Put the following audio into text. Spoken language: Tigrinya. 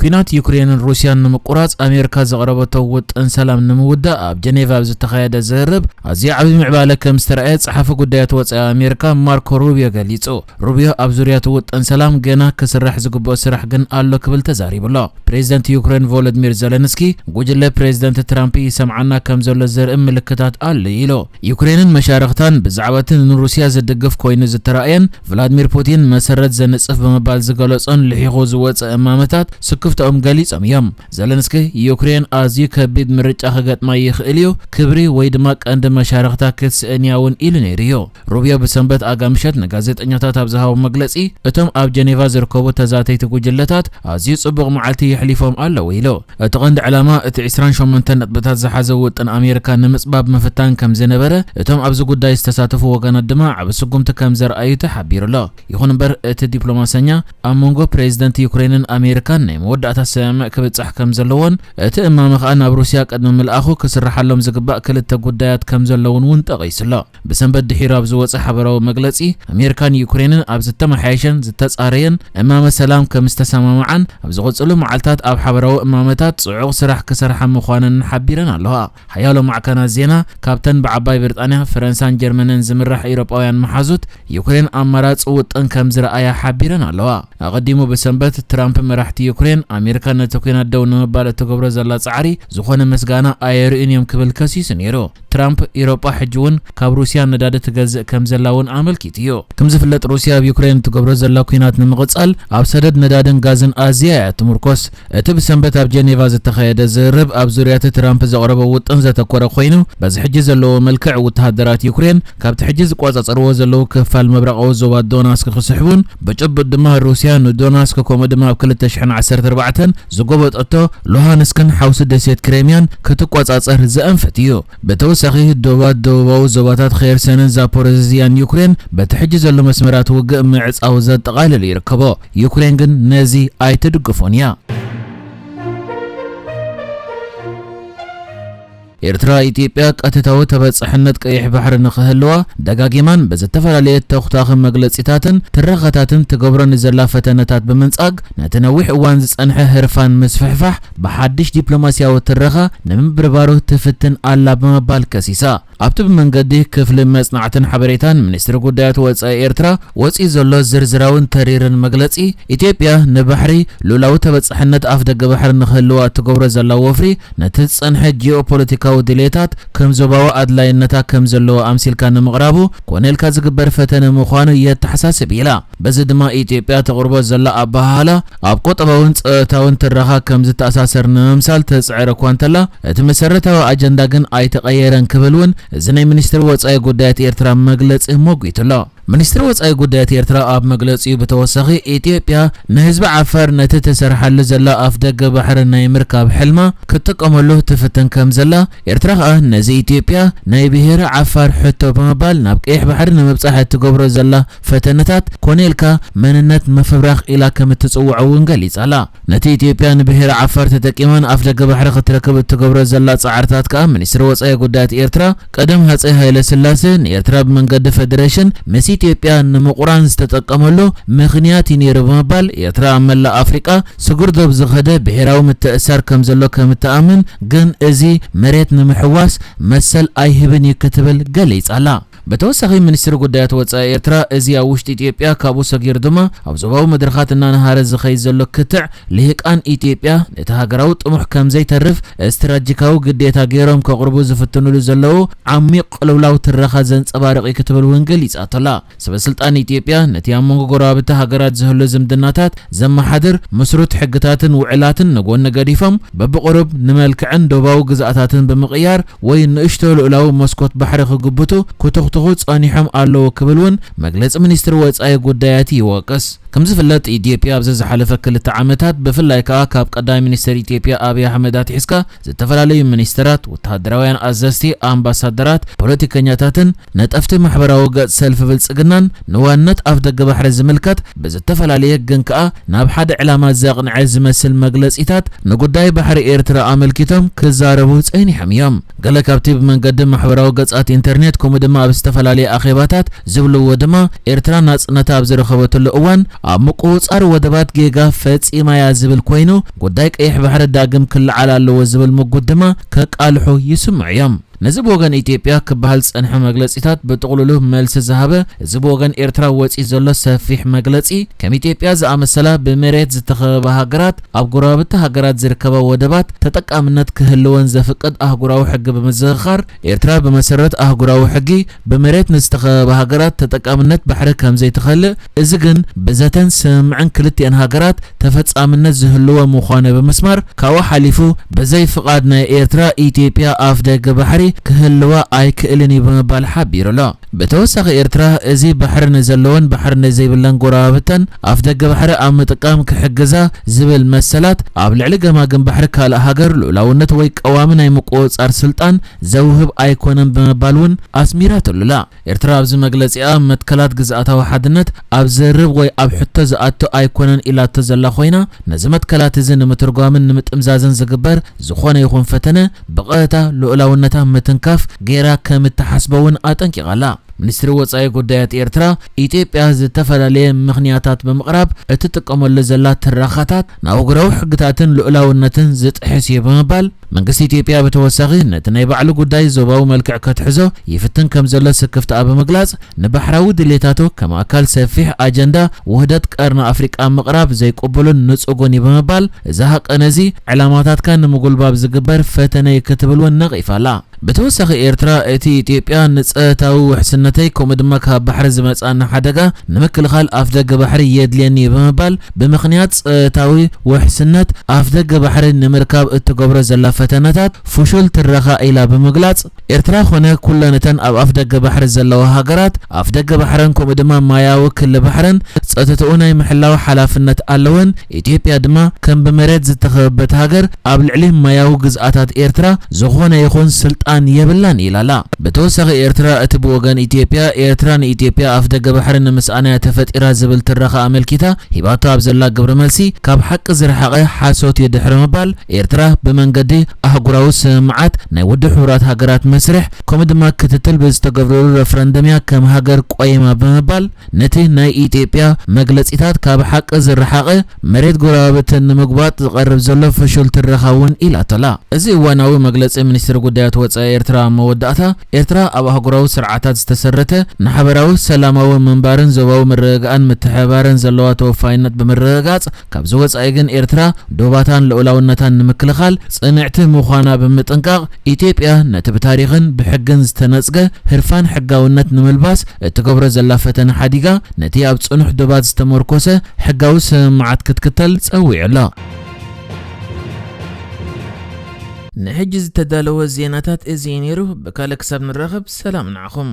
ኲናት ዩክሬንን ሩስያን ንምቁራጽ ኣሜሪካ ዘቕረበቶ ውጥን ሰላም ንምውዳእ ኣብ ጀኔቫ ኣብ ዝተኻየደ ዝርርብ ኣዝዩ ዓቢ ምዕባለ ከም ዝተረኣየ ጸሓፊ ጉዳያት ወጻኢ ኣሜሪካ ማርኮ ሩቢዮ ገሊጹ። ሩቢዮ ኣብ ዙርያ እቲ ውጥን ሰላም ገና ክስራሕ ዝግብኦ ስራሕ ግን ኣሎ ክብል ተዛሪቡ ኣሎ። ፕሬዚደንት ዩክሬን ቮሎዲሚር ዘለንስኪ፣ ጉጅለ ፕሬዚደንት ትራምፕ ይሰምዓና ከም ዘሎ ዘርኢ ምልክታት ኣሎ ኢሉ። ዩክሬንን መሻርኽታን ብዛዕባ እቲ ንሩስያ ዝድግፍ ኮይኑ ዝተራእየን ቭላድሚር ፑቲን መሰረት ዘንጽፍ ብምባል ዝገለጾን ልሒኹ ዝወጸ እማመታት ስክፍታኦም ገሊጾም እዮም። ዘለንስኪ፣ ዩክሬን ኣዝዩ ከቢድ ምርጫ ክገጥማ ይኽእል እዩ፣ ክብሪ ወይ ድማ ቀንዲ መሻርኽታ ክትስእን እያ እውን ኢሉ ነይሩ እዩ። ሩቢዮ ብሰንበት ኣጋ ምሸት ንጋዜጠኛታት ኣብ ዝሃቦ መግለጺ፣ እቶም ኣብ ጀኔቫ ዝርከቡ ተዛተይቲ ጉጅለታት ኣዝዩ ጽቡቕ መዓልቲ የሕሊፎም ኣለዉ ኢሉ። እቲ ቀንዲ ዕላማ እቲ ዕስራን ሸሞንተን ነጥብታት ዝሓዘ ውጥን ኣሜሪካ ንምጽባብ ምፍታን ከም ዝነበረ፣ እቶም ኣብዚ ጉዳይ ዝተሳተፉ ወገናት ድማ ዓቢ ስጉምቲ ከም ዘርኣዩ ተሓቢሩ ኣሎ። ይኹን እምበር፣ እቲ ዲፕሎማሰኛ ኣብ መንጎ ፕሬዚደንት ዩክሬንን ኣሜሪካን ናይ መወዳእታ ስምምዕ ክብጻሕ ከም ዘለዎን፣ እቲ እማመ ከኣ ናብ ሩስያ ቅድሚ ምልኣኹ ክስርሓሎም ዝግባእ ክልተ ጉዳያት ከም ዘለውን እውን ጠቒሱ ኣሎ። ብሰንበት ድሒሩ ኣብ ዝወጸ ሓበራዊ መግለጺ፣ ኣሜሪካን ዩክሬንን ኣብ ዝተመሓየሸን ዝተጻረየን እማመ ሰላም ከም ዝተሰማምዓን፣ ኣብ ዝቕጽሉ መዓልታት ኣብ ሓበራዊ እማመታት ጽዑቕ ስራሕ ክሰርሓ ምዃነን ሓቢረን ኣለዋ። ሓያሎ ማዕከናት ዜና፣ ካብተን ብዓባይ ብሪጣንያ፣ ፈረንሳን ጀርመንን ዝምራሕ ኤውሮጳውያን መሓዙት፣ ዩክሬን ኣማራጺ ውጥን ከም ዝረኣያ ሓቢረን ኣለዋ። ኣቐዲሙ ብሰንበት፣ ትራምፕ መራሕቲ ዩክሬን፣ ኣሜሪካ ነቲ ኲናት ደው ንምባል እትገብሮ ዘላ ጻዕሪ ዝኾነ ምስጋና ኣየርእዩን እዮም ክብል ከሲሱ ነይሩ። ትራምፕ፣ ኤውሮጳ ሕጂ እውን ካብ ሩስያ ነዳዲ ትገዝእ ከም ዘላ እውን ኣመልኪቱ እዩ። ከም ዝፍለጥ፣ ሩስያ ኣብ ዩክሬን እትገብሮ ዘላ ኲናት ንምቕጻል ኣብ ሰደድ ነዳድን ጋዝን ኣዝያ እያ ትምርኮስ። እቲ ብሰንበት ኣብ ጀኔቫ ዝተኻየደ ዝርርብ ኣብ ዙርያ እቲ ትራምፕ ዘቕረቦ ውጥን ዘተኮረ ኮይኑ፣ በዚ ሕጂ ዘለዎ መልክዕ ወተሃደራት ዩክሬን ካብቲ ሕጂ ዝቆጻጸርዎ ዘለዉ ክፋል ምብራቓዊ ዞባ ዶናስክ ክስሕቡን፣ ብጭቡጥ ድማ ሩስያ ንዶናስክ ከምኡ ድማ ኣብ ክልተ ሽሕን ዓሰርተ ኣርባዕተን ዝጎበጠቶ ሉሃንስክን ሓውሲ ደሴት ክሬምያን ክትቆጻጸር ዘእንፍት እዩ። ብተወሳኺ፣ ዶባት ደቡባዊ ዞባታት ኼርሰንን ዛፖሮዝያን ዩክሬን በቲ ሕጂ ዘሎ መስመራት ውግእ ምዕጻው ዘጠቓልል ይርከቦ። ዩክሬን ግን ነዚ ኣይትድግፎን እያ። ኤርትራ፣ ኢትዮጵያ ቀጥታዊ ተበጻሕነት ቀይሕ ባሕሪ ንኽህልዋ ደጋጊማን ብዝተፈላለየ ተኹታኺ መግለጺታትን ትረኻታትን ትገብሮ ንዘላ ፈተነታት ብምንጻግ፣ ነቲ ነዊሕ እዋን ዝጸንሐ ህርፋን ምስፍሕፋሕ ብሓድሽ ዲፕሎማስያዊ ትረኻ ንምብርባሩ ትፍትን ኣላ ብምባል ከሲሳ። ኣብቲ ብመንገዲ ክፍሊ መጽናዕትን ሓበሬታን ሚኒስትሪ ጉዳያት ወጻኢ ኤርትራ ወጺኡ ዘሎ ዝርዝራውን ተሪርን መግለጺ፣ ኢትዮጵያ ንባሕሪ ልኡላዊ ተበጻሕነት ኣፍ ደገ ባሕሪ ንኽህልዋ እትገብሮ ዘላ ወፍሪ፣ ነቲ ዝጸንሐ ጂኦፖለቲካዊ ድልየታት ከም ዞባዊ ኣድላይነታ ከም ዘለዎ ኣምሲልካ ንምቕራቡ ኮነ ኢልካ ዝግበር ፈተነ ምዃኑ የተሓሳስብ ኢላ። በዚ ድማ ኢትዮጵያ ተቕርቦ ዘላ ኣበሃህላ ኣብ ቁጠባውን ጸጥታውን ትረኻ ከም ዝተኣሳሰር ንምምሳል ትጽዕር እኳ እንተላ፣ እቲ መሰረታዊ ኣጀንዳ ግን ኣይተቐየረን ክብል እውን እዚ ናይ ሚኒስትሪ ወጻኢ ጉዳያት ኤርትራ መግለጺ ሞጒቱ ኣሎ። ሚኒስትሪ ወጻኢ ጉዳያት ኤርትራ ኣብ መግለጺኡ ብተወሳኺ፣ ኢትዮጵያ ንህዝቢ ዓፋር ነቲ ትሰርሓሉ ዘላ ኣፍ ደገ ባሕሪ ናይ ምርካብ ሕልማ ክትጥቀመሉ ትፍትን ከም ዘላ፣ ኤርትራ ከኣ ነዚ ኢትዮጵያ ናይ ብሄረ ዓፋር ሕቶ ብምባል ናብ ቀይሕ ባሕሪ ንምብጻሕ እትገብሮ ዘላ ፈተነታት ኮነ ኢልካ መንነት ምፍብራኽ ኢላ ከም እትጽውዖ እውን ገሊጻ ኣላ። ነቲ ኢትዮጵያ ንብሄረ ዓፋር ተጠቂማ ንኣፍ ደገ ባሕሪ ክትረክብ እትገብሮ ዘላ ጻዕርታት ከኣ ሚኒስትሪ ወጻኢ ጉዳያት ኤርትራ ቀደም ሃጸይ ሃይለ ስላሴ ንኤርትራ ብመንገዲ ፈደሬሽን ምስ ኢትዮጵያ ንምቑራን ዝተጠቀመሉ ምኽንያት እዩ ነይሩ ብምባል፣ ኤርትራ ኣብ መላእ ኣፍሪቃ ስጉር ዶብ ዝኸደ ብሄራዊ ምትእስሳር ከም ዘሎ ከም እትኣምን፣ ግን እዚ መሬት ንምሕዋስ መሰል ኣይህብን እዩ ክትብል ገሊጻ ኣላ። ብተወሳኺ፣ ሚኒስትሪ ጉዳያት ወጻኢ ኤርትራ፣ እዚ ኣብ ውሽጢ ኢትዮጵያ፣ ካብኡ ሰጊሩ ድማ ኣብ ዞባዊ መድረኻት እናነሃረ ዝኸይድ ዘሎ ክትዕ ልሂቃን ኢትዮጵያ፣ ነቲ ሃገራዊ ጥሙሕ ከም ዘይተርፍ ስትራቴጂካዊ ግዴታ ገይሮም ከቕርቡ ዝፍትኑሉ ዘለዉ ዓሚቕ ቅልውላው ትረኻ ዘንጸባርቕ እዩ ክትብል እውን ገሊጻቶ ኣላ። ሰበ ስልጣን ኢትዮጵያ ነቲ ኣብ መንጎ ጎረባብቲ ሃገራት ዝህሉ ዝምድናታት ዘመሓድር ምስሩት ሕግታትን ውዕላትን ንጎኒ ገዲፎም፣ በብቕሩብ ንመልክዕን ዶባዊ ግዝኣታትን ብምቕያር ወይ ንእሽቶ ልኡላዊ መስኮት ባሕሪ ክግብቱ ክትኹትኹ ጸኒሖም ኣለዉ ክብል እውን መግለጺ ሚኒስትሪ ወጻኢ ጉዳያት ይወቅስ። ከም ዝፍለጥ፣ ኢትዮጵያ ኣብዚ ዝሓለፈ ክልተ ዓመታት፣ ብፍላይ ከኣ ካብ ቀዳማይ ሚኒስትር ኢትዮጵያ ኣብይ ኣሕመድ ኣትሒዝካ፣ ዝተፈላለዩ ሚኒስትራት፣ ወተሃደራውያን ኣዘዝቲ፣ ኣምባሳደራት፣ ፖለቲከኛታትን ነጠፍቲ ማሕበራዊ ገጽ ሰልፊ ብልጽግናን ንዋንነት ኣፍ ደገ ባሕሪ ዝምልከት ብዝተፈላለየ ግን ከኣ ናብ ሓደ ዕላማ ዘቕንዐ ዝመስል መግለጺታት ንጉዳይ ባሕሪ ኤርትራ ኣመልኪቶም ክዛረቡ ጸኒሖም እዮም። ገለ ካብቲ ብመንገዲ ማሕበራዊ ገጻት ኢንተርኔት ከምኡ ድማ ኣብ ዝተፈላለየ ኣኼባታት ዝብልዎ ድማ፣ ኤርትራ ናጽነታ ኣብ ዝረኸበትሉ እዋን ኣብ ምቁጽጻር ወደባት ጌጋ ፈጺማ'ያ ዝብል ኮይኑ፣ ጉዳይ ቀይሕ ባሕሪ ዳግም ክለዓል ኣለዎ ዝብል ምጉት ድማ ከቃልሑ ይስምዑ እዮም። ነዚ ብወገን ኢትዮጵያ ክበሃል ዝጸንሐ መግለጺታት ብጥቕሉሉ መልሲ ዝሃበ፣ እዚ ብወገን ኤርትራ ወጺኡ ዘሎ ሰፊሕ መግለጺ፣ ከም ኢትዮጵያ ዝኣመሰላ ብመሬት ዝተኸበባ ሃገራት ኣብ ጎረባብቲ ሃገራት ዝርከባ ወደባት ተጠቃምነት ክህልወን ዘፍቅድ ኣህጉራዊ ሕጊ ብምዝኽኻር፣ ኤርትራ ብመሰረት ኣህጉራዊ ሕጊ ብመሬት ንዝተኸበባ ሃገራት ተጠቃምነት ባሕሪ ከም ዘይትኸልእ፣ እዚ ግን ብዘተን ስምምዕን ክልቲኣን ሃገራት ተፈጻምነት ዝህልዎ ምዃኑ ብምስማር፣ ካብኡ ሓሊፉ ብዘይ ፍቓድ ናይ ኤርትራ ኢትዮጵያ ኣፍ ደገ ባሕሪ ክህልዋ ኣይክእልን እዩ ብምባል ሓቢሩ ኣሎ። ብተወሳኺ ኤርትራ እዚ ባሕሪ ንዘለዎን ባሕሪ ንዘይብለን ጎረባብተን ኣፍ ደገ ባሕሪ ኣብ ምጥቃም ክሕግዛ ዝብል መሰላት ኣብ ልዕሊ ገማግም ባሕሪ ካልእ ሃገር ልኡላውነት ወይ ቀዋሚ ናይ ምቁጽጻር ስልጣን ዘውህብ ኣይኮነን ብምባል እውን ኣስሚራትሉ ኣላ። ኤርትራ ኣብዚ መግለጺኣ መትከላት ግዝኣታዊ ሓድነት ኣብ ዘርብ ወይ ኣብ ሕቶ ዝኣቱ ኣይኮነን ኢላቶ ዘላ ኮይና፣ ነዚ መትከላት እዚ ንምትርጓምን ንምጥምዛዝን ዝግበር ዝኾነ ይኹን ፈተነ ብቐጥታ ልኡላውነታ ምትንካፍ ገይራ ከም እትሓስቦ እውን ኣጠንቂቓ ኣላ። ሚኒስትሪ ወጻኢ ጉዳያት ኤርትራ፣ ኢትዮጵያ ዝተፈላለየ ምኽንያታት ብምቕራብ እትጥቀመሉ ዘላ ትረኻታት ንኣህጉራዊ ሕግታትን ልኡላውነትን ዝጥሕስ እዩ ብምባል፣ መንግስቲ ኢትዮጵያ ብተወሳኺ ነቲ ናይ ባዕሉ ጉዳይ ዞባዊ መልክዕ ከትሕዞ ይፍትን ከም ዘሎ ስክፍታኣ ብምግላጽ፣ ንባሕራዊ ድሌታቱ ከም ኣካል ሰፊሕ ኣጀንዳ ውህደት ቀርኒ ኣፍሪቃ ምቕራብ ዘይቅቡልን ንጹጉን እዩ ብምባል፣ እዚ ሃቀን እዚ ዕላማታትካ ንምጉልባብ ዝግበር ፈተነ እዩ ክትብል እውን ነቒፋ ኣላ። ብተወሳኺ ኤርትራ፣ እቲ ኢትዮጵያ ንጸታዊ ውሕስነተይ ከምኡ ድማ ካብ ባሕሪ ዝመጽኣና ሓደጋ ንምክልኻል ኣፍ ደገ ባሕሪ የድልየኒ እዩ ብምባል፣ ብምኽንያት ጸታዊ ውሕስነት ኣፍ ደገ ባሕሪ ንምርካብ እትገብሮ ዘላ ፈተነታት ፍሹል ትረኻ ኢላ ብምግላጽ፣ ኤርትራ ኮነ ኩለን እተን ኣብ ኣፍ ደገ ባሕሪ ዘለዋ ሃገራት ኣፍ ደገ ባሕረን ከምኡ ድማ ማያዊ ክሊ ባሕረን ጸጥታኡ ናይ ምሕላው ሓላፍነት ኣለወን። ኢትዮጵያ ድማ ከም ብመሬት ዝተኸበበት ሃገር ኣብ ልዕሊ ማያዊ ግዝኣታት ኤርትራ ዝኾነ ይኹን ስልጣን የብላን ኢላ ኣላ። ብተወሳኺ ኤርትራ እቲ ብወገን ኢትዮጵያ፣ ኤርትራ ንኢትዮጵያ ኣፍ ደገ ባሕሪ ንምስኣና እያ ተፈጢራ ዝብል ትረኻ ኣመልኪታ ሂባቶ ኣብ ዘላ ግብረ መልሲ ካብ ሓቂ ዝረሓቐ ሓሶት እዩ ድሕሪ ምባል፣ ኤርትራ ብመንገዲ ኣህጉራዊ ስምምዓት ናይ ውድብ ሕቡራት ሃገራት መስርሕ ከምኡ ድማ ክትትል ብዝተገብረሉ ረፍረንደም እያ ከም ሃገር ቆይማ ብምባል፣ ነቲ ናይ ኢትዮጵያ መግለጺታት ካብ ሓቂ ዝረሓቐ መሬት ጎረባብቲ ንምጉባጥ ዝቐርብ ዘሎ ፍሹል ትረኻ እውን ኢላቶላ። እዚ እዋናዊ መግለጺ ሚኒስትሪ ጉዳያት ወጻኢ ኤርትራ ኣብ መወዳእታ፣ ኤርትራ ኣብ ኣህጉራዊ ስርዓታት ዝተሰረተ ንሓበራዊ ሰላማዊ ምንባርን ዞባዊ ምርግጋእን ምትሕብባርን ዘለዋ ተወፋይነት ብምርግጋጽ፣ ካብዚ ወጻኢ ግን ኤርትራ ዶባታን ልኡላውነታን ንምክልኻል ጽንዕቲ ምዃና ብምጥንቃቕ፣ ኢትዮጵያ ነቲ ብታሪኽን ብሕግን ዝተነጽገ ህርፋን ሕጋውነት ንምልባስ እትገብሮ ዘላ ፈተነ ሓዲጋ፣ ነቲ ኣብ ጽኑሕ ዶባት ዝተመርኮሰ ሕጋዊ ስምምዓት ክትክተል ጸዊዑ ኣሎ። ንሕጂ ዝተዳለወ ዜናታት እዚ እዩ ነይሩ። ብካልእ ክሳብ ንራኸብ፣ ሰላም ንዓኹም።